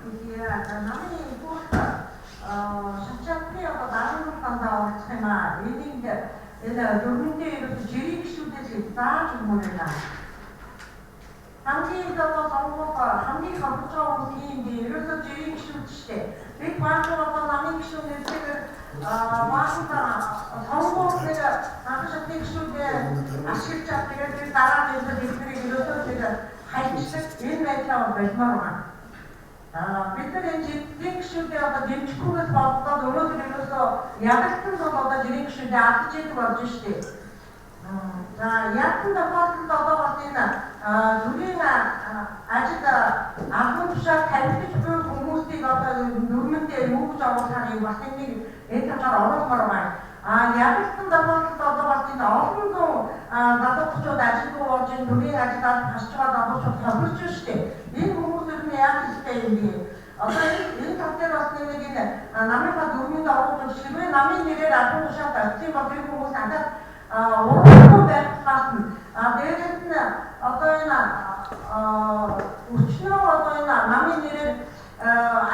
Хэлье. Намын бүх шачаатны одоо дарамт дандаа оролцох юм аа. Энийг энэ дүрмэндээ ерөөсө жирийн гишүүдээс зааж өгмөр байна. Хамгийн их одоо сонгуул хамгийн их оролцож байгаа хүмүүс юм би ерөөсө жирийн гишүүд шүү дээ. Бид баасан одоо намын гишүүн нэртэйгээр баасан сонгуул нэг анх шатны гишүүдээ ашиглаж чад, тэгээд тэр дараа нь ерөөсө тэднийг ерөөсөө нэг хайчдаг энэ байдлаа болмоор байна. Бид нар энэ жирийн гишүүдээ одоо дэмжихгүйгээс болдоод өнөөдөр ерөөсөө ядалтан бол одоо жирийн гишүүдээ алдаж идэг болж штэ. За, ядсан тохиолдолд одоо бас энэ зүрийн ажил албан тушаал тавигдаж буй хүмүүсийг одоо дүрмэндээ юу гэж оруулахыг бас энийг энэ талаар оруулмаар байна. Ядалтан тохиолдолд одоо бас энэ олон зуун залуучууд ажилгүй болж энэ зүрийн ажил алж хасч байгаа залуучууд тохирч штэ. Энэ хүмүүс ер нь яах ёстой юм бэ? Одоо энэ тал дээр бас нэг энэ намынхаа дүрмэнд оруулж хэрвээ намын нэрээр албан тушаал тавьсан бол тэр хүмүүс надад урахгүй байх талаас нь, дээрээс нь одоо энэ өчнөө одоо энэ намын нэрээр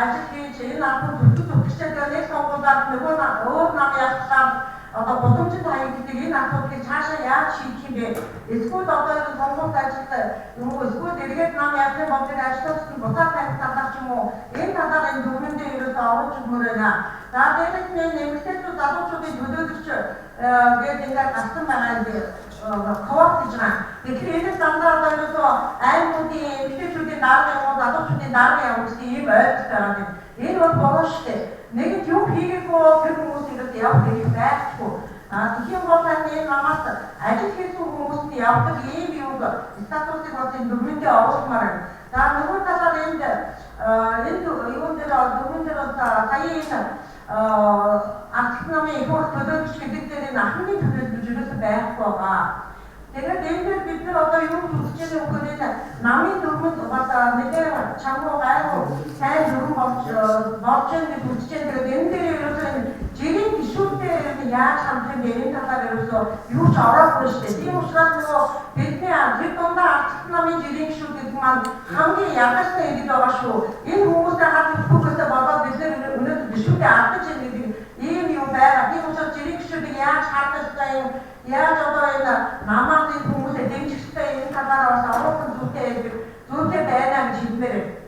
ажил хийж энэ албан зүтгэж зүтгэжтэй нэг сонгуулиар нөгөө өөр нам явахлаар одоо гудамжинд хаягддаг энэ асуудлыг цаашаа яаж шийдэх юм бэ? Эсвэл одоо энэ сонгуульд ажилт юм уу, эсвэл эргээд нам явах юм бол тэр ажилтнууд нь буцаад тавих талаар ч юм уу, энэ талаар энэ дүрмэндээ ерөөсөө оруулж өгмөр байна. За, дээрээс нь энэ эмэгтэйчүүд залуучуудын төлөөлөгч гээд ингээд гарсан байгаа юм квот гэж байгаа. Тэгэхээр энэ дандаа одоо ерөөсөө аймагуудын эмэгтэйчүүдийн дарга юм уу, залуучуудын дарга юм уу гэсэн ийм ойлголт байгаа юм. Энэ бол буруу шүү дээ. Нэгэнт юу хийгээгүй бол тэр хүмүүс ерөөсөө явах хэрэг байхгүй. Тэгэх юм бол энэ намаас ажил хийсэн хүмүүст нь явдаг ийм юуг статусыг бас энэ дүрмэндээ оруулмаар байна. За, нөгөө талаар энд энэ юун дээр дүрмэн дээр бас сая энэ ардчилсан намын их хурл төлөөлөгч гэдэг дээр энэ ахмадын төлөөлөгч ерөөсөө байхгүй байгаа. Тэгээд энэ дээр бид нар одоо юу үзэж байгаа вэ гэхээр энэ намын дүрмэнд бас нэлээд чангуу гайгүй сайн дүрм болж байна гэж үзэж байна. Тэгээд энэ дээр ерөөсөө энэ жирийн гишүүдтэй ер нь яаж хандах юм бэ? Энэ талаар ерөөсөө юу ч ороогүй шүү дээ. Тийм учраас нөгөө бидний тэр дундаа ардчилсан намын жирийн гишүүд гэдэг маань хамгийн ядаарсан иргэд байгаа шүү. Энэ хүмүүсээ хад идэхгүйгээсээ болоод бид нар өнөөдөр гишүүдээ алдаж байна гэдэг ийм юм байгаа. Тийм учраас жирийн гишүүдийг яаж хардах ёстой юм, яаж одоо энэ намаас энэ хүмүүсээ дэмжих ёстой, энэ талаар бас оруулах зүйтэй зүйтэй байна гэж хэлмээр байна.